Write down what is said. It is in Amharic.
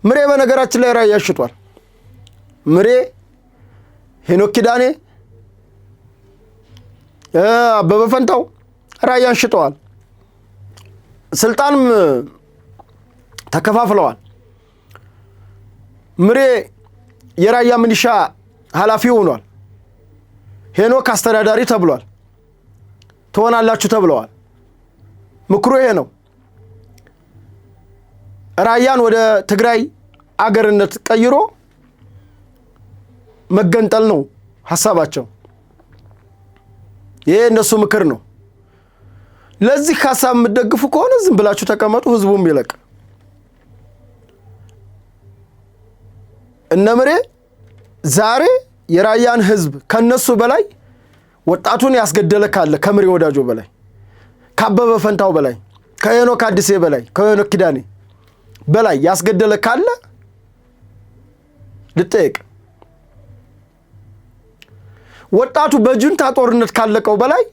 ምሬ በነገራችን ላይ ራያ ሽጧል። ምሬ፣ ሄኖክ ኪዳኔ፣ አበበ ፈንታው ራያን ሽጠዋል። ስልጣንም ተከፋፍለዋል። ምሬ የራያ ሚሊሻ ኃላፊ ሆኗል። ሄኖክ አስተዳዳሪ ተብሏል። ትሆናላችሁ ተብለዋል። ምክሩ ይሄ ነው። ራያን ወደ ትግራይ አገርነት ቀይሮ መገንጠል ነው ሀሳባቸው። ይሄ እነሱ ምክር ነው። ለዚህ ሀሳብ የምትደግፉ ከሆነ ዝም ብላችሁ ተቀመጡ፣ ህዝቡም ይለቅ። እነ ምሬ ዛሬ የራያን ህዝብ ከነሱ በላይ ወጣቱን ያስገደለ ካለ ከምሬ ወዳጆ በላይ፣ ከአበበ ፈንታው በላይ፣ ከሄኖክ አዲሴ በላይ፣ ከሄኖክ ኪዳኔ በላይ ያስገደለ ካለ ልጠየቅ። ወጣቱ በጁንታ ጦርነት ካለቀው በላይ